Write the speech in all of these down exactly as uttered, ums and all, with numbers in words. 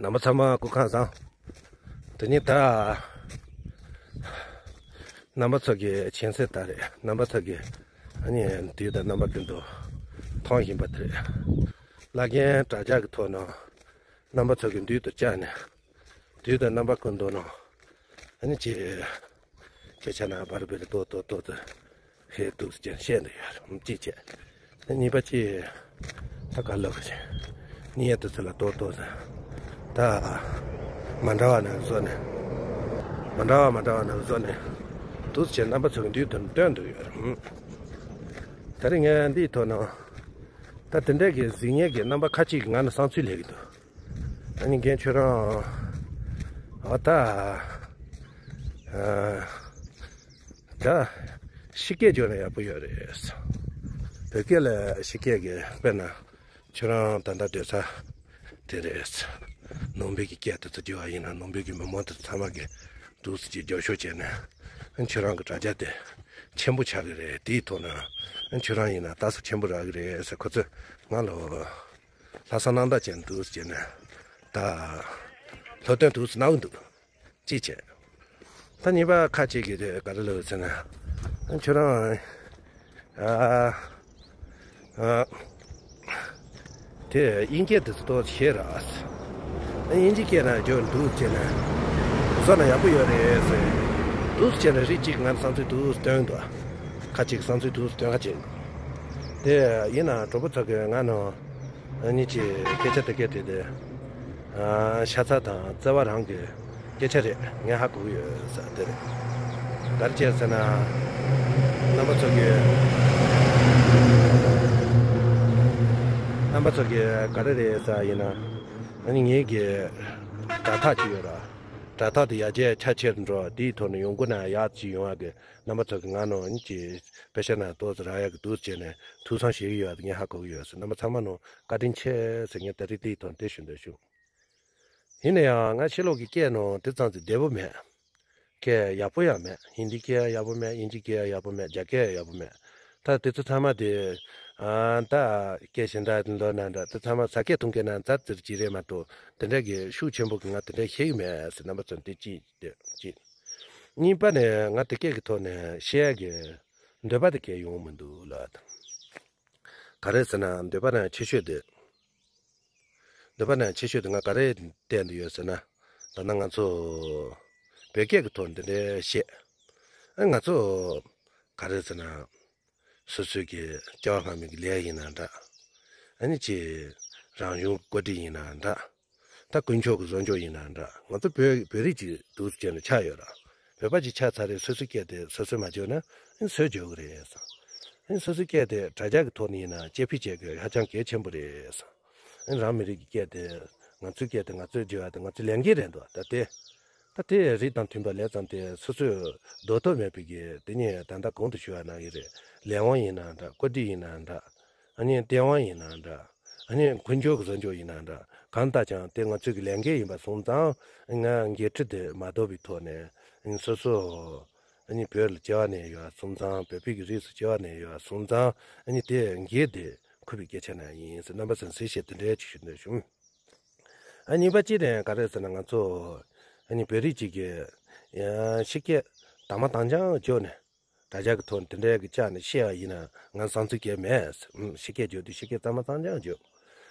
རྣམ་པ་ཚང་མ་སྐུ་ཁམས་བཟང་། དེ་ནི་ད་རྣམ་པ་ཚོ་གི་མཁྱེན་གསལ་ལྟར་རེད། རྣམ་པ་ཚོ་གི་ཨ་ནི་དུས་དང་རྣམ་པ་ཀུན་ཏུ་མཐོང་བཞིན་པ་དེ་རེད། བླ་རྒན་དྲ་རྒྱ་གི་ཐོག་ནས་རྣམ་པ་ཚོ་གི་མདུན་དུ་བཅར་ནས་དུས་དང་རྣམ་པ་ཀུན་ཏུ་ནང་ཨ་ནི་ཅི། ཁྱེད་ཆ་ན་བར་བར་ཏོག་ཏོག་ཏོག་ཏོག་ཧེ་ཏུག་ཅན་བཤད་འདི་ཡོད་རུང་ཅི་བྱས། ནི་གཉིས་པ་ཅི། ད་ག་ལབ་ཀྱི་ནི་ཡ་ཏུ་ཚ་ལ་ཏོག་ཏོག་ཟ། ད་མ་འདྲ་བ་ནང་བཟོ་ནས། མ་འདྲ་བ་མ་འདྲ་བ་ནང་བཟོ་ནས། ཏུག་ཅན་རྣམ་པ་ཚོ་གི་འདུས་དོན་སྟོན་འདི་ཡོད་རུང་། ད་རིང་ངས་འདིའི་ཐོག་ནང་། ད་དེ་འདྲའི་གི་གཟིགས་ཉན་གི་རྣམ་པ་ཁ་ཅིག་གི་ང་ནི་བསམ་ཚུལ་སླེབས་ཀྱི་འདུག་ཨ་ནི་རྒན་ཁྱོད་རང་། ཨ་ད། ཨ། ད། ཕྱི་སྐད་བརྗོད་ན་ཡག་པོ་ཡོད་རེད། བོད་སྐད་ལ་ཕྱི་སྐད་ཀྱི་དཔེར་ན། ཁྱོད་རང་ད་ལྟ་སྡོད་ས་དེ་རེད། ནང་པའི་གི་སྐད་དེ་ཚོ་བརྗོད་པ་ཡིན་ན་ནང་པའི་གི་མི་མང་དེ་ཚོ་ཚང་མ་གི་འདུག་སེ་ཅིག་རྒྱབ་སྐྱོར་བྱས་ནས། ཁྱོད་རང་གི་དྲ་རྒྱ་དེ་ཆེན་པོ་ཆགས་ཀྱི་རེད། དེའི་ཐོག་ནས་ཁྱོད་རང་ཡིན་ན་ལྟ་ས་ཆེན་པོ་རག་གི་རེད་ཟེར། ཁོ་ཚོས་ང་ལ་ལྷག་བསམ་རྣམ་དག་ཅན་འདུག་ཟེར་ནས་ད་སློབ་སྟོན་འདུག་སེ་གནང་གི་འདུག་ཅི་བྱས། ད་གཉིས་པ་ཁ་ཅིག་གིས་དེ་ག་རེ་ལབ་ཟེར་ན། ཁྱོད་རང་ཨ་ཨ་དེ་དབྱིན་སྐད་དེ་ཚོ་ཏོག་ཤེས་ར། དབྱིན་ཇི་སྐད་ནང་བསྒྱུར་འདུག་བྱས་ན་བཟོ་ན་ཡག་པོ་ཡོད་རེད་ཟེར། འདུག་བྱས་ན་རིགས་གཅིག་ང་བསམ་ཚུལ་འདུག་སྟོན་འདུག་ཁ་ཅིག་བསམ་ཚུལ་འདུག་སྟོན་ཁ་ཅིག་དེ་ཡིན་ན་གྲོགས་པོ་ཚོ་གི་ང་ནང་ཨ་ནི་ཅི་སྐད་ཆ་དེ་སྐད་དེ་དེ། ཨ། ཤ་ཚ་དང་བརྩེ་བ་རང་གི་སྐད་ཆ་རེད། ངས་ཧ་གོ་གི་ཡོད་ས་དེ་རེད། ག་རེ་བྱས་ཟེར་ན། རྣམ་པ་ཚོ་གི་རྣམ་པ་ཚོ་གི་ག་རེ་རེད་ཟེར་ཡིན་ན། ཨ་ནི་ངེད་ཀྱི་དྲ་ཐག་ཅིག་ཡོད་ར། དྲ་ཐག་དེ་ཡར་རྒྱས་ཆེ་རུ་འགྲོ་དེའི་ཐོག་ནས་ཡོང་སྒོ་ན་ཡག་ཅིག་ཡོང་བ་གི། རྣམ་པ་ཚོ་གི་ང་ནང་ཨ་ནི་ཅི་པེ་ཤ་ན་ཏོག་ཙམ་རག་ཡག་གི་འདུག་བྱས་ནས་ཐུགས་བསམ་བཞེས་ཀྱི་ཡོད་ཟེར། ངས་ཧ་གོ་གི་ཡོད་ཟེར། རྣམ་པ་ཚང་མ་ནང་བཀའ་དྲིན་ཆེ་ཟེར། ངས་ད་རེས་དེའི་ཐོག་དེ་ཞུ་འདོད་བྱུང་། ཡིན་ན་ཡང་ང་ཕྱི་ལོགས་ཀྱི་སྐད་ནང་དེ་ཙམ་ཙམ་བདེ་པོ་མེད། སྐད་ཡག་པོ་ཡང་མེད། ཧིན་དི་སྐད་ཡག་པོ་མེད། དབྱིན་ཇི་སྐད་ཡག་པོ་མེད། རྒྱ་སྐད་ཡག་པོ་མེད། ད་དེ་ཚོ་ཚང་མ་དེ། ཨ། ད་སྐད་གཞན་དག་འདོད་ན་འདྲ། དེ་ཚང་མ་ཟ་སྐད་འཐུང་སྐད་ན་ཛ་ཙིར་ཅིག་རེད་མ་གཏོགས་དེ་འདྲ་གི་ཤུགས་ཆེན་པོ་གི་ང་དེ་འདྲ་ཤེས་ཀྱི་མེད་ཟེར། རྣམ་པ་ཚོ་འདི་གཅིག་དེ་གཅིག་གཉིས་པ་ནས་ང་དེ་སྐད་ཀྱི་ཐོག་ནས་བཤད་ཡག་གི་འདོད་པ་དེ་སྐད་ཡོང་མི་འདུག་ལ། ག་རེ་ཟེར་ན་འདོད་པ་ནང་ཆེ་ཤོས་དེ། འདོད་པ་ནང་ཆེ་ཤོས་དེ་ང་ག་རེ་བསྟན་དུ་ཡོད་ཟེར་ན། ད་ནང་ང་ཚོ་བོད་སྐད་ཀྱི་ཐོག་འདི་འདྲའི་བཤད། ཨ། ང་ཚོ་ག་རེ་ཟེར་ན། སོ་སོའི་གི་སྐྱེ་བ་སྔ་མའི་གི་ལས་ཡིན་ན་འདྲ། ཨ་ནི་ཅི་རང་གཞུང་གི་བཀོད་སྒྲིག་ཡིན་ན་འདྲ། ད་དཀོན་མཆོག་གི་བཟོ་བཅོས་ཡིན་ན་འདྲ། ང་ཚོ་བོད་བོད་རིགས་ཅིག་འདུག་ཟེར་ནས་ཆགས་ཡོད་ར། བོད་པ་ཅིག་ཆགས་ཚར་རེད། སོ་སོའི་སྐད་དེ་སོ་སོས་མ་བརྗོད་ན་ཨ་ནི་སུས་བརྗོད་གི་རེད་ཟེར། ཨ་ནི་སོ་སོའི་སྐད་དེ་དྲ་རྒྱ་གི་ཐོག་ནས་ཡིན་ན་དཔྱད་ཕྱིན་བྱེད་དགོས། ཧ་ཅང་གལ་ཆེན་པོ་རེད་ཟེར། ཨ་ནི་རང་མི་རིགས་ཀྱི་སྐད་དེ་ང་ཚོའི་སྐད་དེ་ང་ཚོས་བརྗོད་ཡག་དེ་ང་ཚོའི་ལས་འགན་རེད་འདུག་ད་དེ། ད་དེ་རིགས་དང་མཐུན་པ་ལས་ཙམ་དེ་སོ་སོས་འདོད་ཐོག་མེད་པའི་གི་དེ་ཉིད་ད་ལྟ་གོང་དུ་ཞུས་པ་ནང་བཞིན་རེད། ལས་དབང་ཡིན་ན་འདྲ། བཀོད་སྒྲིག་ཡིན་ན་འདྲ། ཨ་ནི་བསྟན་དབང་ཡིན་ན་འདྲ། ཨ་ནི་དཀོན་མཆོག་གི་བཟོ་བཅོས་ཡིན་ན་འདྲ། གང་ལྟར་ཀྱང་དེ་ང་ཚོའི་གི་ལས་འགན་ཡིན་པ་སོང་ཙང་། ང་འགན་འཁྲི་དེ་མ་ལྡོག་པའི་ཐོག་ནས་སོ་སོ་ཨ་ནི་བོད་ལ་སྐྱེ་བ་ནས་ཡོད་པ་སོང་ཙང་། བོད་པའི་གི་རིགས་སུ་སྐྱེ་བ་ནས་ཡོད་པ་སོང་ཙང་། ཨ་ནི་དེ་འགན་དེ་འཁུར་བའི་སྐད་ཆ་ནང་ཡིན་ཟེར། རྣམ་པ་ཚོ་གཟིགས་བྱས་དེ་འདྲའི་ཅིག་ཞུ་འདོད་བྱུང་། ཨ། གཉིས་པ་གཅིག་དེ་ག་རེ་ཟེར་ན། ང་ཚོ་ཨ་ནི་བོད་རིགས་གཅིག་གིས་ཡང་ཕྱི་སྐད་དྭངས་མ་དྭངས་རྐྱང་བརྗོད་ནས་དྲ་རྒྱ་གི་ཐོག་དེ་འདྲའི་གི་བཅར་ནས་བཤད་པ་ཡིན་ན་ང་བསམ་ཚུལ་གང་ཡང་མེད། ཨུམ། ཕྱི་སྐད་བརྗོད་དུས་ཕྱི་སྐད་གཙང་མ་གཙང་རྐྱང་བརྗོད།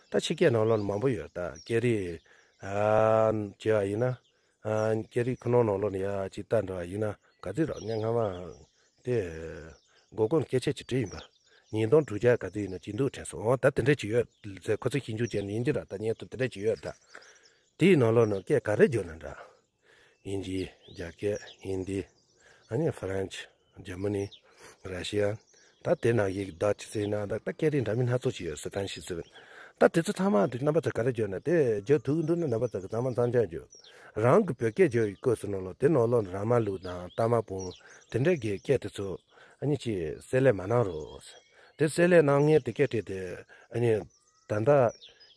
ད་ཕྱི་སྐད་ནང་ལོགས་ནས་མང་པོ་ཡོད། ད་སྐད་རིགས་ཨ་བྱས་པ་ཡིན་ན། ཨ། སྐད་རིགས་ཁོ་ནའི་ནང་ལོགས་ནས་ཡར་ཅིག་ལྟ་འགྲོ་བ་ཡིན་ན་ག་ཚོད་རེད། ངས་སྔ་མ་དེ་མགོ་སྐོར་སྐད་ཆ་ཅིག་བྲིས་ཡིན་པ། ཉིས་སྟོང་དྲུག་བརྒྱ་ག་ཚོད་ཡིན་ན་ཅིག་འདུག་དྲན་སོང་། འོ་ད་དེ་འདྲ་ཅིག་ཡོད་ཟེར། ཁོ་ཚོས་ཞིབ་འཇུག་བྱས་ནས་ཡིན་གྱི་རེད། ད་སྙན་ཐོ་དེ་འདྲ་ཅིག་ཡོད་ད། དེའི་ནང་ལོགས་ནས་སྐད་ག་རེ་བརྗོད་ན་འདྲ། དབྱིན་ཇི། རྒྱ་སྐད། ཧིན་དི། ཨ་ནི་ཧྥ་རན་ཆི། འཇར་མ་ནི། ར་ཤི་ཡ། ད་དེ་ནང་བཞིན་ཌ་ཅི་ཟེར་ན་ད་ད་སྐད་རིགས་འདྲ་མིན་སྣ་ཚོགས་ཅིག་ཡོད། སི་པན་ཤི་ཟེར། ད་དེ་ཚོ་ཚང་མ་དེ་རྣམ་པ་ཚོ་ག་རེ་བརྗོད་ན་དེ་བརྗོད་ཐུབ་ཀྱི་འདུག་ན་རྣམ་པ་ཚོ་གི་གཙང་མ་གཙང་རྐྱང་བརྗོད། རང་གི་བོད་སྐད་བརྗོད་ཡི་སྐབས་སུ་ནང་ལོགས་དེ་ནང་ལོགས་ར་མ་ལུག་དང་ཏ་མ་བུན་དེ་འདྲ་གི་སྐད་དེ་ཚོ་ཨ་ནི་ཅིག་བསྲེ་ལྷད་མ་གནང་རོགས། དེ་བསྲེ་ལྷད་གནང་མཁན་དེ་སྐད་རིགས་དེ་ཨ་ནི་ད་ལྟ་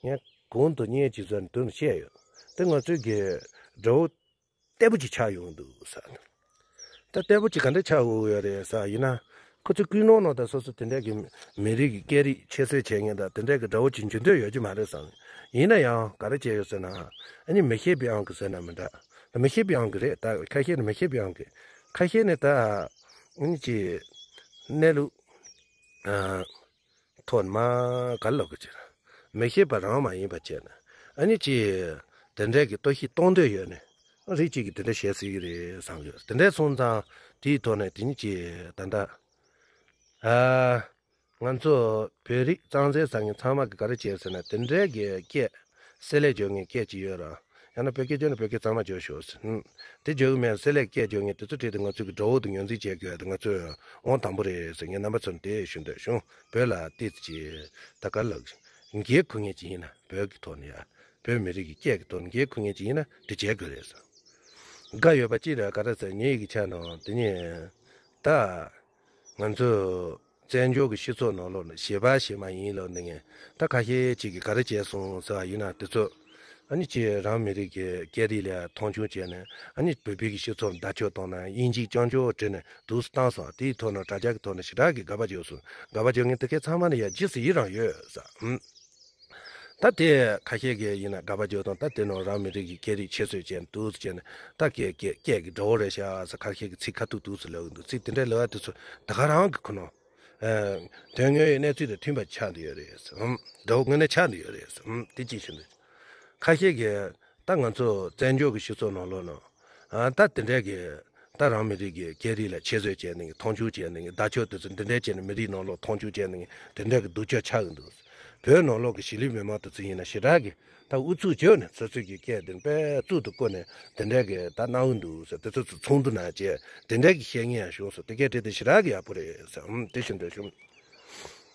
ངས་གོང་དུ་བརྙན་ཅིག་བཟོས་ནས་དེ་ནས་བཤད་ཡོད། དེ་ང་ཚོའི་གི་དགྲ་བོ་བརྟན་པོ་ཅིག་ཆགས་ཡོང་འདུག་ཟེར། ད་བརྟན་པོ་ཅིག་ག་འདྲ་ཆགས་འོང་ཡོད་རེད་ཟེར་ཡིན་ན། ཁོ་ཚོའི་ཀུན་སློང་ནང་ད་སོ་སོ་དེ་འདྲ་གི་མི་རིགས་ཀྱི་སྐད་རིགས་ཁྱད་གསོད་བྱེད་མཁན་དང་དེ་འདྲ་གི་དགྲ་བོ་ཅིག་འཇུ་འདོད་ཡོད་ཀྱི་མ་རེད་བསམ། ཡིན་ན་ཡང་ག་རེ་བྱས་ཡོད་ཟེར་ན། ཨ་ནི་མི་ཤེས་པའི་དབང་གིས་ཟེར་ན་མི་འདྲ། ད་མི་ཤེས་པའི་དབང་གིས་རེད། ད་ཁ་ཤས་ནི་མི་ཤེས་པའི་དབང་གིས། ཁ་ཤས་ནི་ད་ཨ་ནི་ཅིག་གནས་ལུགས་ཨ་ཐོག་ནས་མ་ག་རེ་ལབ་དགོས་ཀྱི་རེད། མི་ཤེས་པ་རང་མ་ཡིན་པ་བྱས་ནས། ཨ་ནི་ཅིག་དེ་འདྲའི་གི་ལྟོ་ཤི་གཏོང་འདོད་ཡོད་ནས། རིགས་གཅིག་གིས་དེ་འདྲ་བྱེད་སྲིད་ཀྱི་རེད་བསམ་གི་ཡོད། དེ་འདྲ་སོང་ཙང་དེའི་ཐོག་ནས་དེ་ནི་ཅིག་ད་ལྟ་ཨ་ང་ཚོ་བོད་རིགས་གཙང་སྦྲ་ཟེར་མཁན་ཚང་མ་གིས་ག་རེ་བྱས་ཟེར་ན། དེ་འདྲའི་གི་སྐད་བསྲེས་ལས་སྦྱོར་མཁན་སྐད་ཅིག་ཡོད་ར། ཡང་ན་བོད་སྐད་སྦྱོར་ན་བོད་སྐད་གཙང་མ་སྦྱོར་ཤོག་ཟེར། ཧུམ། དེ་སྦྱོར་གི་མེད། བསྲེས་ལས་སྐད་སྦྱོར་མཁན་དེ་ཚོ་ཁྲིད་དེ་ང་ཚོ་གི་དགྲ་བོ་དང་ངོས་འཛིན་བྱེད་དགོས་དེ་ང་ཚོས་དབང་དང་པོ་རེད་ཟེར། ངས་རྣམ་པ་ཚོར་དེ་ཞུ་འདོད་བྱུང་། བོད་ལ་ཏོག་ཙམ་ཅིག་ད་ག་ལབ་འགན་འཁུར་མཁན་ཅིག་ཡིན་ན། བོད་ཀྱི་ཐོག་ནས་ཡ། བོད་མི་རིགས་ཀྱི་སྐད་ཀྱི་ཐོག་ནས་འགན་འཁུར་མཁན་ཅིག་ཡིན་ན་དེ་བྱེད་དགོས་རེད་ཟེར། དགའ་ཡོད་པ་ཅིག་རེད། ག་རེ་ཟེར་ངེད་ཀྱི་ཆ་ནང་དེ་ནས་ད། ང་ཚོ་བཙན་བྱོལ་གྱི་སྤྱི་ཚོགས་ནང་ལོགས་ལ་གཞས་པ་གཞས་མ་ཡིན་ལབ་ནས་ངས་ད་ཁ་ཤས་ཅིག་གིས་ག་རེ་བྱས་སོང་ཟེར་བ་ཡིན་ན། དེ་ཚོ་ཨ་ནི་ཅིག་རང་མི་རིགས་ཀྱི་སྐད་རིགས་ལ་མཐོང་ཆུང་བྱས་ནས། ཨ་ནི་བོད་པའི་གི་སྤྱི་ཚོགས་ལ་བརྡ་ཆོས་བཏང་ན་དབྱིན་ཇིའི་རྐྱང་ཕྱོགས་བྲིས་ནས་དུས་སུ་བཏང་སོང་། དེའི་ཐོག་ནས་དྲ་རྒྱ་གི་ཐོག་ནས་ཞེ་དྲག་གི་དགག་པ་བརྗོད་སོང་། དགག་པ་བརྗོད་མཁན་དེ་གའི་ཚང་མ་ནི་ཡ་རྗེས་སུ་ཡི་རང་ཡོད་ཟེར། ཨུམ། ད་དེ་ཁ་ཤས་ཀྱིས་ཡིན་ན་དགག་པ་བརྗོད་དང་། ད་དེ་ནང་རང་མི་རིགས་ཀྱི་སྐད་རིགས་ཁྱད་གསོད་བྱས་ནས་འདུག་ཟེར་བྱས་ནས། ད་སྐད་སྐད་སྐད་ཀྱི་དགྲ་བོ་རེད་ཤག་ཟེར་ཁ་ཤས་ཀྱིས་ཚིག་ཁ་ཐུག་འདུག་ཟེར་ལབ་ཀྱི་འདུག། ཚིག་དེ་འདྲའི་ལབ་པ་དེ་ཚོ་ད་ག་རང་གི་ཁོ་ན་ཨ་དོན་དངོས་ཡོད་གནས་ཚུལ་དང་མཐུན་པ་ཆགས་བསྡད་ཡོད་རེད་ཟེར། ཨུམ། དགྲ་བོ་དངོས་གནས་ཆགས་བསྡད་ཡོད་རེད་ཟེར། ཨུམ། དེ་གཅིག་ཞུ་འདོད། ཁ་ཤས་ཀྱིས་ད་ང་ཚོ་བཙན་བྱོལ་གྱི་སྤྱི་ཚོགས་ནང་ལོགས་ནང་ཨ་ད་དེ་འདྲའི་གི་ད་རང་མི་རིགས་ཀྱི་སྐད་རིགས་ལ་ཁྱད་གསོད་བྱས་ནས་མཐོང་ཆུང་བྱས་ནས། བརྡ་ཆོས་དེ་ཚོ་འདི་འདྲའི་བྱས་ནས་མི་རིགས་ནང་ལོགས་མཐོང་ཆུང་བྱས་ནས་དེ་འདྲའི་གི་སྡུག་ཅག་ཆགས་ཀྱི་འདུག། བོད་ནང་ལོགས་ཀྱི་གཞིས་ལུས་མི་མང་དེ་ཚོ་ཡིན་ན་ཞེ་དྲག་གི་ད་ཨུ་ཚུགས་བྱས་ནས་སོ་སོའི་གི་སྐད་དེ་དཔེ་གཙུག་ཏུ་བཀུར་ནས་དེ་འདྲའི་གི་ད་གནང་གི་འདུག་ཟེར། དེ་ཚོ་ཚོགས་འདུ་ནང་བྱས་དེ་འདྲའི་གི་བཤད་མཁན་ཡང་བྱུང་སོང་། དེ་སྐད་བྲིས་ཏེ་ཞེ་དྲག་གི་ཡག་པོ་རེད་ཟེར། ཨུམ། དེ་བཞིན་དུ་བྱུང་།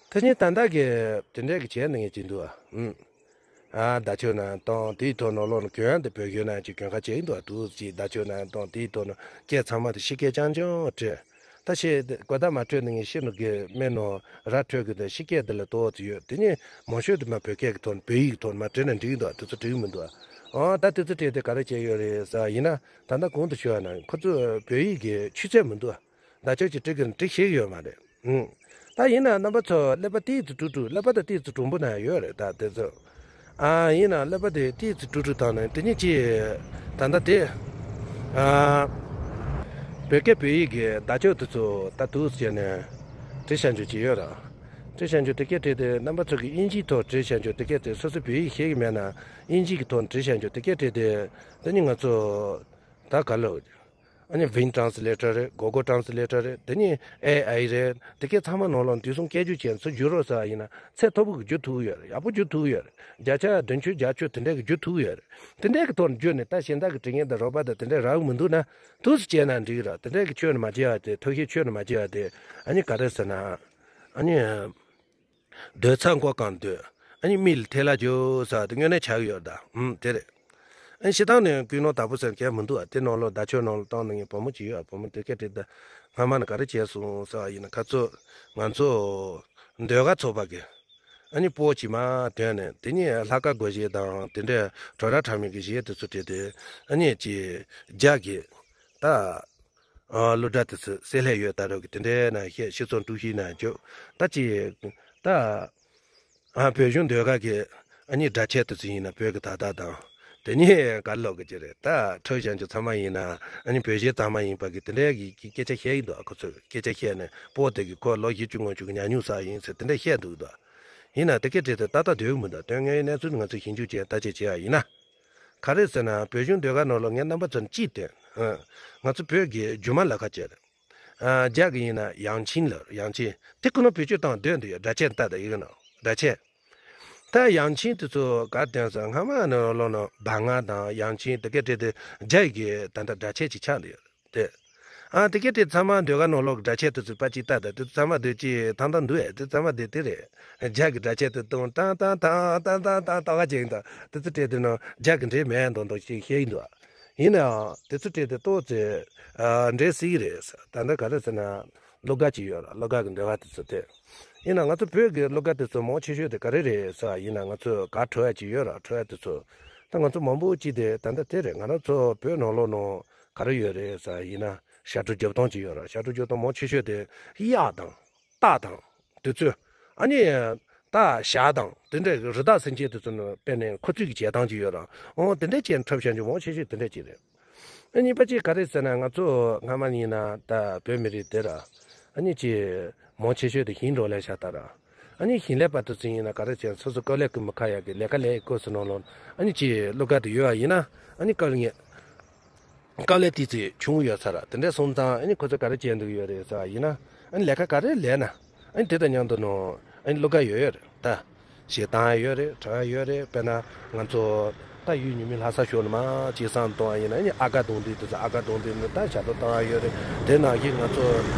དེ་བཞིན་ད་ལྟ་གི་དེ་འདྲའི་གི་བྱས་ནས་ངས་ཅི་འདུག་ཨ། ཨུམ། ཨ་བརྡ་ཆོས་ནང་བཏང་། དེའི་ཐོག་ནང་ལོགས་ནས་གྱོན་དེ་བོད་གཞས་ནང་ཅིག་གྱོན་ཁ་བྱེད་ཀྱི་འདུག་ཨ། འདུག་ཅིག་བརྡ་ཆོས་ནང་བཏང་། དེའི་ཐོག་ནས་སྐད་ཚང་མ་དེ་ཕྱི་སྐད་རྐྱང་རྐྱང་བྲིས། ད་ཕྱི་གོ་བརྡ་མ་འཕྲོད་ནས་ངས་ཕྱི་ནང་གི་སྨན་ནང་ར་འཕྲོད་གི་འདུག། ཕྱི་སྐད་དེ་ལ་ཏོག་ཙམ་ཡོད། དེ་ནས་མང་ཤོས་དེ་མ་བོད་སྐད་ཀྱི་ཐོག་ནས་བོད་ཡིག་གི་ཐོག་ནས་མ་བྲིས་ན་འགྲིག་གི་འདུག་ཨ། དེ་ཚོ་འགྲིག་གི་མི་འདུག་ཨ། ཨོ་ད་དེ་ཚོ་བྲིས་ཏེ་ག་རེ་བྱས་ཡོད་རེད་ཟེར་བ་ཡིན་ན། ད་ལྟ་གོང་དུ་ཞུས་པ་ནང་ཁོ་ཚོ་བོད་ཡིག་གི་ཆུ་ཚད་མི་འདུག་ཨ། བརྡ་ཆོས་ཅིག་འབྲི་གི་འབྲི་ཤེས་ཀྱི་ཡོད་མ་རེད། ཨུམ། ད་ཡིན་ན་རྣམ་པ་ཚོ་ཀླད་པ་ཏོག་ཙམ་དཀྲུག་དཀྲུག། ཀླད་པ་ད་ཏོག་ཙམ་དྲང་པོ་ན་ཡོད་རེད། ད་དེ་ཚོ་ཨ་ཡིན་ན་ཀླད་པ་དེ་ཏོག་ཙམ་དཀྲུག་དཀྲུག་བཏང་ནས་དེ་ཉིད་ཀྱིས་ད་ལྟ་དེ་ཨ་བོད་སྐད་བོད་ཡིག་གི་བརྡ་ཆོས་དེ་ཚོ་ད་འདུག་སེ་བྱས་ནས་བྲིས་བཞག་རྒྱུ་ཅིག་ཡོད་ར། བྲིས་བཞག་རྒྱུ་དེ་སྐད་བྲིས་ཏེ་རྣམ་པ་ཚོ་གིས་དབྱིན་ཇིའི་ཐོག་བྲིས་བཞག་རྒྱུ་དེ་སྐད་དེ། སོ་སོ་བོད་ཡིག་ཤེས་ཀྱི་མེད་ན་དབྱིན་ཇི་གི་ཐོག་བྲིས་བཞག་རྒྱུ་དེ་སྐད་བྲིས་ཏེ། དེ་ནི་ང་ཚོ་ད་ག་ལོ། ཨ་ནི་Bing Translator་རེད། Google Translator་རེད། དེ་ནི་ཨེ་ཨའི་རེད། དེ་གའི་ཚང་མ་ནང་ལོགས་དུས་གསུམ་སྐད་སྒྱུར་བྱས་ཚུར་བསྒྱུར་རོགས་ཟེར་བ་ཡིན་ན་ཚད་མཐོ་པོ་གི་བསྒྱུར་ཐུབ་ཀྱི་ཡོད་རེད། ཡག་པོ་བསྒྱུར་ཐུབ་ཀྱི་ཡོད་རེད། བརྒྱ་ཆ་བདུན་ཅུ་བརྒྱད་ཅུ་དེ་འདྲ་གི་བསྒྱུར་ཐུབ་ཀྱི་ཡོད་རེད། དེ་འདྲ་གི་ཐོག་ནས་བསྒྱུར་ནས་ད་གཞན་དག་གི་འབྲི་མཁན་དང་རོགས་པ་དང་དེ་འདྲ་རག་གི་མི་འདུག་ན་འདུག་སེ་བྱས་ན་འགྲིག་གི་རེད། དེ་འདྲ་གི་ཆོས་ནི་མ་བྱས་པ་དེ། ཐབས་ཤེས་ཆོས་ནི་མ་བྱས་པ་དེ། ཨ་ནི་ག་རེ་ཟེར་ན། ཨ་ནི། སྡོད་ས་མགོ་གང་སྡོད། ཨ་ནི་མིག་ལ་ཐལ་བ་རྒྱོབ་ཟེར་བ་དེ་དངོས་གནས་ཆགས་ཀྱི་ཡོད་རེད་ད། ཨུམ། དེ་རེད། ཨ་ནི་སྤྱིར་བཏང་ནས་ཀུན་སློང་དག་པོ་ཟེར་མཁན་མི་འདུག་ཨ། དེ་ནང་ལོགས་བརྡ་ཆོས་ནང་ལ་བཏང་ནས་ངས་བུ་མོ་ཅིག་ཡོད་ཨ། བུ་མོ་དེ་སྐད་བྲིས་ད་སྔ་མ་ནས་ག་རེ་བྱས་སོང་ཟེར་བ་ཡིན་ན། ཁ་ཚོ་ང་ཚོ་ཟློས་གར་ཚོགས་པ་གི་ཨ་ནི་སྤོ་ཅིག་མར་བཏོན་ནས། དེ་ནས་ལྷ་ཁང་སྒོ་གཞས་དང་དེ་འདྲའི་བྲོ་ར་འཁྲབ་མཁན་གྱི་གཞས་དེ་ཚོ་བྲིས་ཏེ། ཨ་ནི་ཅིག་རྒྱ་གི་ད། ཨ་གླུ་སྒྲ་དེ་ཚོ་བསྲེས་ལྷད་ཡོད་ད་རོགས་ཀྱི་དེ་འདྲའི་ནང་བཤད། ཤི་སོང་དཀྲུག་ཤིང་ནང་བཅུག། ད་ཅི། ད། ཨ་བོད་གཞུང་ཟློས་གར་གྱི་ཨ་ནི་སྒྲ་ཆས་དེ་ཚོ་ཡིན་ན་བོད་ཀྱི་ད་ད་དང་། དེ་ནས་ག་ལོག་གི་ཅི་རེད། ད་འཁྲབ་བཞག་རྒྱུ་ཚང་མ་ཡིན་ན་ཨ་ནི་བོད་གཞས་ཚང་མ་ཡིན་པ་གི་དེ་འདྲའི་གི་གི་སྐད་ཆ་བཤད་ཀྱི་འདུག། ཨ་ཁོ་ཚོས་སྐད་ཆ་བཤད་ནས་སྤོ་དེ་གི་ཁོ་ལོ་བཞི་བཅུ་ལྔ་བཅུ་གི་ཉམས་མྱོང་བསགས་ཡིན་ཟེར་དེ་འདྲ་བཤད་འདུག་ད། ཡིན་ན་དེ་སྐད་བྲིས་ཏེ་ཏག་ཏག་སྡོད་ཀྱི་མི་འདུག། དོན་དངོས་གནས་ཚུལ་ང་ཚོས་ཞིབ་འཇུག་བྱས་བརྟག་དཔྱད་བྱས་པ་ཡིན་ན། ག་རེ་ཟེར་ན་བོད་གཞུང་ཟློས་གར་ནང་ལོགས་ངས་རྣམ་པ་ཚོར་གཅིག་སྟོན། ཨ། ང་ཚོ་བོད་ཀྱི་རྒྱུ་མ་ལ་ཁ་བྱས། ཨ། རྒྱ་གི་ཡིན་ན་ཡང་ཆིང་ལབ། ཡང་ཆིང་དེ་ཁོ་ན་བེད་སྤྱོད་བཏང་སྡོད་འདུག་ཡ། སྒྲ་ཆས་ལྟ་དང་ཡི་གེ་ནང་སྒྲ་ཆས། ད་ཡང་ཆིང་དེ་ཚོ་ག་དེ་ཟེར་སྔ་མ་ནང་ལོགས་ན་བ་ང་དང་ཡང་ཆིང་དེ་ག་དེ་དེ་རྒྱ་ཡི་གི་ད་ལྟ་སྒྲ་ཆས་ཅིག་ཆགས་འདུག་ཡ། དེ། ཨ་དེ་ག་དེ་ཚང་མ་ཟློས་གར་ནང་ལོགས་ཀྱི་སྒྲ་ཆས་དེ་ཚོ་པ་ཅིག་ལྟ་དང་། དེ་ཚོ་ཚང་མ་དེ་ཅིག་ཐང་ཐང་འདུག་ཡ། དེ་ཚང་མ་དེ་དེ་རེད། རྒྱ་གི་སྒྲ་ཆས་དེ་ཏོང་ཏང་ཏང་ཏང་ཏང་ཏང་ཏང་ཏང་ག་ཅིག་ཡིན་ད། དེ་ཚོ་སྤྲད་དུས་ན་རྒྱ་གི་འདྲེས་མེད་མདོག་མདོག་ཅིག་བཤད་ཡིན་འདུག། ཡིན་ནའང་དེ་ཚོ་སྤྲད་དེ་ཏོག་ཙེ་ཨ་འདྲེས་སྲིད་ཀྱི་རེད། ད་ལྟ་ག་རེ་ཟེར་ན་གླུ་གར་ཅིག་ཡོད་ར། གླུ་གར་གི་འགྲེལ་བ་དེ་ཚོ་དེ། ཡིན་ན་ང་ཚོ་བོད་ཀྱི་གླུ་གར་དེ་ཚོ་མང་ཆེ་ཤོས་དེ་ག་རེ་རེད་ཟེར་བ་ཡིན་ན། ང་ཚོ་གར་འཁྲབ་ཡ་ཅིག་ཡོད་ར། འཁྲབ་ཡ་དེ་ཚོ་ད་ང་ཚོ་མང་པོ་ཅིག་དེ་ད་ལྟ་དེ་རེད། ང་རང་ཚོ་བོད་ནང་ལོགས་ནང་ག་རེ་ཡོད་རེད་ཟེར་བ་ཡིན་ན་ཞབས་བྲོ་རྒྱབ་སྟངས་ཅིག་ཡོད་ར། ཞབས་བྲོ་རྒྱབ་སྟངས་མང་ཆེ་ཤོས་དེ་གཡག་དང་། སྟག་དང་དེ་ཚོས། ཨ་ནི་སྟག་ཞག་དང་དེ་འདྲའི་རི་དྭགས་སེམས་ཅན་དེ་ཚོ་ནི་དཔེར་ན་ཁོ་ཚོས་ཀྱི་བྱེད་སྟངས་ཅིག་ཡོད་ར། འོ་དེ་འདྲ་བྱས་ནས་འཁྲབ་བཞག་རྒྱུ་མང་ཆེ་ཤོས་དེ་འདྲ་ཅིག་རེད། ཨ་གཉིས་པ་གཅིག་ག་རེ་ཟེར་ན། ང་ཚོ་སྔ་མ་ཡིན་ན་ད་བོད་མི་རིགས་དེ་ར། ཨ་ནི་ཅིག་མང་ཆེ་ཤོས་དེ་ཞིང་འབྲོག་ལས་ཤ་སྟག་ར། ཨ་ནི་ཞིང་ལས་པ་དེ་ཚོ་ཡིན་ན་ག་རེ་བྱས་ན་སོ་སོ་དཀའ་ལས་ཀུན་མི་ཁག་ཡག་གི་ལས་ཀ་ལས་སྐབས་སུ་ནང་ལོགས་ཨ་ནི་ཅིག་བློ་དཀར་དུ་ཡོད་པ་ཡིན་ན། ཨ་ནི་དཀའ་ལས་དཀའ་ལས་དེ་ཚོ་བྱུང་ཡོད་ས་ར། དེ་འདྲ་སོང་ཙང་ཨ་ནི་ཁོ་ཚོ་ག་རེ་བྱས་འདུག་ཡོད་རེད་ཟེར་བ་ཡིན་ན། ཨ་ནི་ལས་ཀ་ག་རེ་ལས་ན། ཨ་ནི་དེ་དང་མཉམ་དུ་ནང་ཨ་ནི་བློ་དཀར་ཡོད་ཡོད་རེད་ད། གཞས་བཏང་ཡ་ཡོད་རེད། འཁྲབ་ཡ་ཡོད་རེད། དཔེར་ན་ང་ཚོ་ད་ཡུལ་ཉི་མའི་ལྷ་ས་ཕྱོགས་ནས་མར་གཅིག་བསམ་གཏོང་བ་ཡིན་ན། ཨ་ནི་ཨ་ག་གདོང་འདི་དེ་ཚོ་ཨ་ག་གདོང་འདི་ནས་ད་ཞབས་བྲོ་བཏང་ཡ་ཡོད་རེད། དེ་ནང་བཞིན་ང་ཚོ་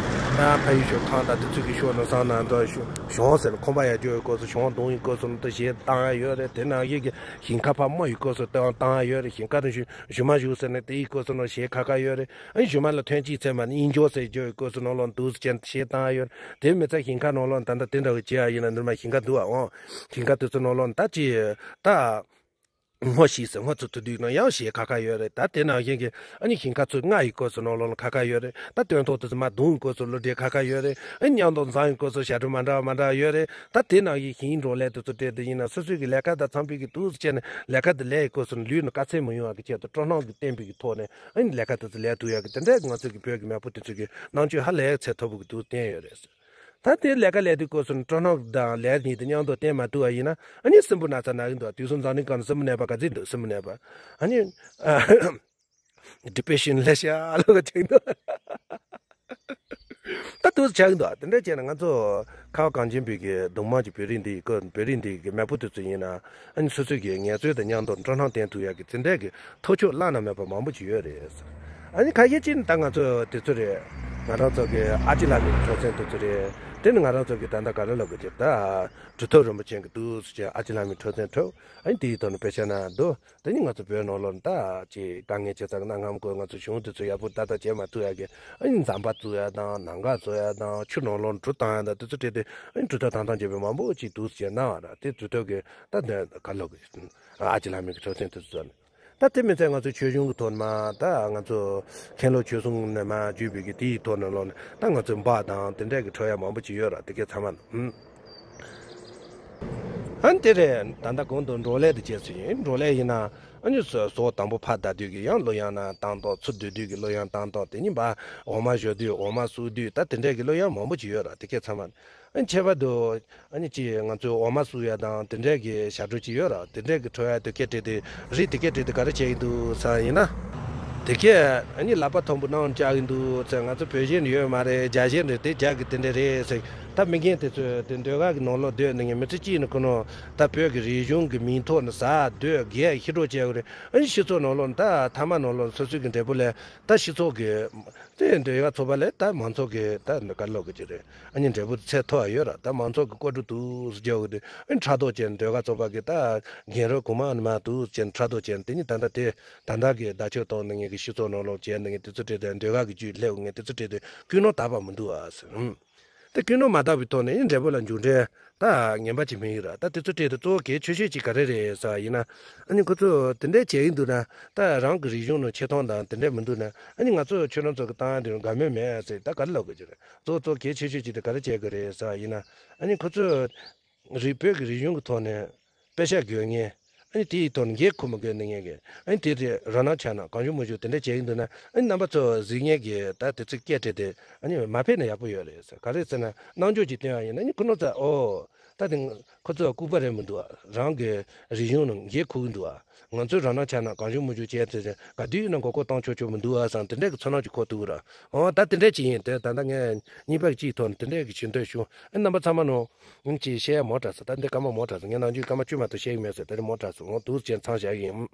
ད་ཕ་ཡུལ་ཤོད་ཁང་དང་དེ་ཚོ་གི་ཕྱོགས་ནས་བསམ་ན་ད་གཞོང་ཟེར་ན་ཁང་པ་ཡར་རྒྱུག་ཡ་སྐབས་སུ་གཞོང་གདོང་གི་སྐབས་སུ་ནས་ད་གཞས་བཏང་ཡ་ཡོད་རེད། དེ་ནང་བཞིན་གྱི་ཞིང་ཁ་ཕར་རྨོ་ཡི་སྐབས་སུ་བཏང་བཏང་ཡ་ཡོད་རེད། ཞིང་ཁ་དང་གཞུ་གཞུ་མ་གཞུ་ཟེར་ནས་དེའི་སྐབས་སུ་ནང་གཞས་ཁ་ཁ་ཡོད་རེད། ཨ་ནི་གཞུ་མ་ལ་ཐོན་སྐྱེད་ཚད་མ་ནི་གཡུ་འབྲུག་ཟེར་རྒྱུ་ཡི་སྐབས་སུ་ནང་ལོགས་འདུག་སེ་བྱས་ནས་གཞས་བཏང་ཡ་ཡོད་རེད། དེ་མི་ཚད་ཞིང་ཁ་ནང་ལོགས་ད་ལྟ་དེ་འདྲ་བའི་བྱེད་ཡ་ཡིན་ན་འདིར་མ་ཞིང་ཁ་འདུག་ཨ། འོང་ཞིང་ཁ་དེ་ཚོ་ནང་ལོགས་ད་ཅི་ད་སྔོ་ཞིག་ཟེར་སྔོ་ཚོད་དུ་འདུག་ན་ཡང་གཞས་ཁ་ཁ་ཡོད་རེད། ད་དེ་ནང་བཞིན་གྱི་ཨ་ནི་ཞིང་ཁ་ཚོད་རྔ་ཡི་སྐབས་སུ་ནང་ལོགས་ལ་ཁ་ཁ་ཡོད་རེད། ད་སྟོན་ཐོག་དེ་ཚོ་མར་རྡུང་སྐབས་སུ་གླུ་སྒྲིག་ཁ་ཁ་ཡོད་རེད། ཨ་ནི་མཉམ་དུ་འཛོམས་ཡི་སྐབས་སུ་ཞབས་བྲོ་མ་འདྲ་བ་མ་འདྲ་བ་ཡོད་རེད། ད་དེ་ནང་བཞིན་ཞིང་འབྲོག་ལས་དེ་ཚོ་སྤྲད་དེ་ཡིན་ན་སོ་སོའི་གི་ལས་ཀ་དང་འཚམ་པའི་གི་འདུག་སེ་བྱས་ནས་ལས་ཀ་དེ་ལས་ཡི་སྐབས་སུ་ལུས་ནས་དཀའ་ཚེགས་མི་ཡོང་བ་གི་ཆེད་དུ་སྤྲོ་སྣང་གི་བསྟན་པའི་གི་ཐོག་ནས་ཨ་ནི་ལས་ཀ་དེ་ཚོ་ལས་ཐུབ་ཡ་གི་དེ་འདྲའི་ང་ཚོ་གི་བོད་ཀྱི་མེས་པོ་དེ་ཚོ་གི་རྣམ་དཔྱོད་ཧ་ལས་ཚད་མཐོ་པོ་གི་འདུག་བསྟན་ཡོད་རེད། ད་དེ་ལས་ཀ་ལས་དུས་སྐབས་སུ་སྤྲོ་སྣང་དང་ལས་གཉིས་དེ་མཉམ་དུ་བསྟན་མ་ཐུབ་པ་ཡིན་ན་ཨ་ནི་སྲིན་འབུ་ན་ཚ་ན་གི་འདུག་དུས་སུ་འཛམ་གླིང་སྒང་ནས་སྲིན་འབུ་ནད་པ་ག་ཚོད་འདུག་སྲིན་འབུ་ནད་པ་ཨ་ནི་depression་ལས་ཤ་ལོ་ག་ཅིག་འདུག་ད་དུས་སུ་ཆགས་ཀྱི་འདུག་དེ་འདྲ་བྱས་ན་ང་ཚོ་ཁ་བ་གངས་ཅན་པའི་གི་གདོང་དམར་གྱི་བོད་རིགས་འདི་ཡི་སྐོར་བོད་རིགས་འདི་གི་མེས་པོ་དེ་ཚོ་ཡིན་ན་ཨ་ནི་སོ་སོའི་གི་ངལ་རྩོལ་དང་མཉམ་དུ་སྤྲོ་སྣང་བསྟན་ཐུབ་ཡ་གི་དེ་འདྲའི་གི་ཐབས་ཇུས་བླ་ན་མེད་པ་མང་པོ་ཅིག་ཡོད་རེད། ཨ་ནི་ཁ་ཤས་ཅིག་ནི་ད་ང་ཚོ་དེ་ཚོ་རེད། ང་རང་ཚོ་གི་ཨ་ཅེ་ལགས་ཀྱི་འཁྲབ་ཚན་དེ་ཚོ་རེད། དེ་ནི་ང་རང་ཚོ་གི་ད་ལྟ་ག་རེ་ལབ་དགོས་ཀྱི་ད་གྲུབ་ཐོབ་རིན་པོ་ཆེ་གི་འདུག་སེ་བྱས་ཨ་ཅེ་ལགས་ཀྱི་འཁྲབ་ཚན་འཁྲབ། ཨ་ནི་དེའི་ཐོག་ནས་དཔེ་བཤད་ན་འདུག་དེ་ནི་ང་ཚོ་བོད་ནང་ལོགས་ནས་ད་ཅིག་དཀའ་ངལ་ཆེ་ཙག་གི་གནའ་སྔ་མོ་ཁོ་ང་ཚོ་གཞུང་དེ་ཚོ་ཡག་པོ་ཏག་ཏག་བྱེད་མ་ཐུབ་ཡ་གི་ཨ་ནི་ཟམ་པ་བཙུགས་ཡ་དང་ལམ་ཁ་བཟོ་ཡ་དང་ཆུ་ནང་ལོགས་གྲུ་བཏང་ཡ་དང་དེ་ཚོ་བྲིས་ཏེ་ཨ་ནི་གྲུབ་ཐོབ་དང་ཐང་བྱས་པའི་མང་པོ་ཅིག་འདུག་སེ་གནང་བ་ར། དེ་གྲུབ་ཐོབ་ཀྱི་ད་དེ་ག་ལབ་དགོས་ཨ་ཅེ་ལགས་མི་གི་འཁྲབ་ཚན་དེ་ཚོ་ནི། ད་དེ་མི་ཚད་ང་ཚོའི་ཆོས་གཞུང་གི་ཐོག་ནས་མ་ད་ང་ཚོ་མཁན་སློབ་ཆོས་གསུམ་ནས་མ་བརྒྱུད་པའི་གི་དེའི་ཐོག་ནས་ལོག་ནས་ད་ང་ཚོའི་འབག་དང་དེ་འདྲས་ཀྱི་འཁྲབ་ཡ་མང་པོ་ཅིག་ཡོད་ར། དེ་གས་ཚང་མ་ཨུམ། ཨ་ནི་དེ་རེད། ད་ལྟ་གོང་དུ་འབྲོག་ལས་དེ་བྱས་ཚུལ་ཡིན། འབྲོག་ལས་ཡིན་ན་ཨ་ནི་ཟོ་ཟོག་དང་པོ་ཕར་བདའ་དུས་ཀྱི་ཡང་གླུ་དབྱངས་ནང་བཏང་ཏོག་ཆུ་སྡོད་དུས་ཀྱི་གླུ་དབྱངས་བཏང་ཏོག་དེ་གཉིས་པ་འོ་མ་བཞོ་དུས་འོ་མ་བསྲུབས་དུས་ད་དེ་འདྲས་ཀྱི་གླུ་དབྱངས་མང་པོ་ཅིག་ཡོད་ར། དེ་གས་ཚང་མ། ཨ་ནི་ཁྱད་པར་དུ་ཨ་ནི་ཅིག་ང་ཚོའི་འོ་མ་བསྲུབས་ཡ་དང་དེ་འདྲས་ཀྱི་ཞབས་བྲོ་ཅིག་ཡོད་ར། དེ་འདྲས་ཀྱི་འཁྲབ་ཡ་དེ་གས་བྲིས་ཏེ་རིགས་དེ་གས་བྲིས་ཏེ་ག་རེ་བྱས་ཀྱི་འདུག་ཟེར་ཡིན་ན། དེ་གས་ཨ་ནི་ལག་པ་མཐོན་པོ་གནང་བཅག་གི་འདུག་ཟེར། ང་ཚོ་བོད་གཞས་ནི་ཡོད་མ་རེད། རྒྱ་གཞས་ནི་དེ་རྒྱ་གི་དེ་འདྲས་རེད་ཟེར། ད་མི་རྒན་དེ་ཚོས་དེ་ཟློས་གར་གྱི་ནང་ལོགས་སྡོད་ནས་ངས་མི་ཚེ་གཅིག་ནི་ཁོ་ནོ་ད་བོད་ཀྱི་རིག་གཞུང་གི་མིང་ཐོག་ནས་ཟ་སྡོད་རྒས་ཤི་འགྲོ་བྱས་ཡོད་རེད། ཨ་ནི་སྤྱི་ཚོགས་ནང་ལོགས་ནས་ད་མཐའ་མ་ནང་ལོགས་ནས་སོ་སོའི་གི་འབྲས་བུ་ལས་ད་སྤྱི་ཚོགས་ཀྱི་དེ་ཟློས་གར་ཚོགས་པ་ལས་ད་མང་ཚོགས་ཀྱི་ད་ག་ལོག་གི་ཅིག་རེད། ཨ་ནི་འབྲས་བུ་ཚད་མཐོ་བ་ཡོད་ར། ད་མང་ཚོགས་ཀྱི་ལྐོག་གྲུབ་འདུག་སེ་རྒྱག་གི་འདུག་ཨ་ནི་ཕྲག་དོག་ཅན་ཟློས་གར་ཚོགས་པ་གི་ད་རྒན་རབས་གོང་མ་ཨ་ནི་མ་འདུག་ཅན་ཕྲག་དོག་ཅན་དེ་ནི་ད་ལྟ་དེ་ད་ལྟ་གི་བརྡ་ཆད་གཏོང་ནས་ངེད་ཀྱི་སྤྱི་ཚོགས་ནང་ལོགས་བྱས་ནས་ངས་དེ་ཚོ་བྲིས་ཏེ་ཟློས་གར་གི་རྒྱུད་སླེབས་ངས་དེ་ཚོ་བྲིས་ཏེ་ཀུན་སློང་དག་པ་མི་འདུག་ཨ་ཟེར། ཨུམ། དེ་ཀུན་སློང་མ་དག་པའི་ཐོག་ནས་ཨ་ནི་འབྲས་བུ་ལ་མཇུག་འབྲས་ད་ངན་པ་ཅིག་མི་ཡོད་ར། ད་དེ་ཚོ་བྲིས་ཏེ་གཙོ་བོ་གལ་ཆེ་ཤོས་ཅིག་ག་རེ་རེད་ཟེར་བ་ཡིན་ན། ཨ་ནི་ཁོ་ཚོ་དེ་འདྲས་བྱས་ཡིན་འདུག་ན་ད་རང་གི་རིག་གཞུང་ནང་ཆེ་མཐོང་དང་དེ་འདྲས་མི་འདུག་ན་ཨ་ནི་ང་ཚོ་ཁྱོད་རང་ཚོ་གི་བཏང་ཡ་དེ་དགའ་མོས་མེད་ཟེར་ད་ག་རེ་ལབ་དགོས་ཀྱི་རེད། གཙོ་བོ་གལ་ཆེ་ཤོས་ཅིག་དེ་ག་རེ་བྱེད་དགོས་རེད་ཟེར་བ་ཡིན་ན། ཨ་ནི་ཁོ་ཚོས་རིག་བོད་ཀྱི་རིག་གཞུང་གི་ཐོག་ནས་དཔེ་ཆ་དགོས་ངེས། ཨ་ནི་དེའི་ཐོག་ནས་འགན་འཁུར་མི་དགོས་ནི་ངེས་ཀྱི། ཨ་ནི་དེ་རེད། རང་སྣང་ཆགས་སྣང་གང་བྱུང་མང་བྱུང་དེ་འདྲ་བྱས་ཡིན་འདུག་ན་ཨ་ནི་རྣམ་པ་ཚོ་གཟིགས་མཁན་གྱིས་ད་དེ་ཚོ་སྐད་བྲིས་ཏེ་ཨ་ནི་མ་ཕེབས་ན་ཡག་པོ་ཡོད་རེད་ཟེར། ག་རེ་ཟེར་ན་རྣམ་འགྱུར་ཅིག་སྟོན་པ་ཡིན་ན་ཨ་ནི་ཁོ་རང་ཚོ་ཨོ། ད་དེ་ཁོ་ཚོ་ལྐུགས་པ་རེད་མི་འདུག་ཨ། རང་གི་རིག་གཞུང་ནང་འགན་འཁུར་གི་འདུག་ཨ། ང་ཚོས་རང་སྣང་ཆགས་སྣང་གང་བྱུང་མང་བྱུང་བྱས་ཚེ་ག་དུས་ཡིན་ན་མགོ་སྐོར་གཏོང་ཆོག་ཆོག་མི་འདུག་ཨ་བསམ་དེ་འདྲའི་གི་ཚོར་སྣང་ཅིག་འཁོར་འདུག་ར། འོ་ད་དེ་འདྲ་ཅིག་ཡིན། དེ་ད་ལྟ་ངས་གཉིས་པ་གཅིག་ཐོག་ནས་དེ་འདྲའི་གི་ཞུ་འདོད་བྱུང་། ཨ་རྣམ་པ་ཚང་མ་ནང་ངས་ཅིག་བཤད་ཡ་མང་དྲགས་སོང་། ད་འདི་སྐར་མ་མང་དྲགས་སོང་། ངས་ནམ་རྒྱུན་སྐར་མ་བཅུ་མ་གཏོགས་བཤད་ཀྱི་མེད་ཟེར། དེ་རིང་མང་དྲགས་སོང་། འོ་འདུག་སེ་མཚམས་བཞག་གི་ཡིན།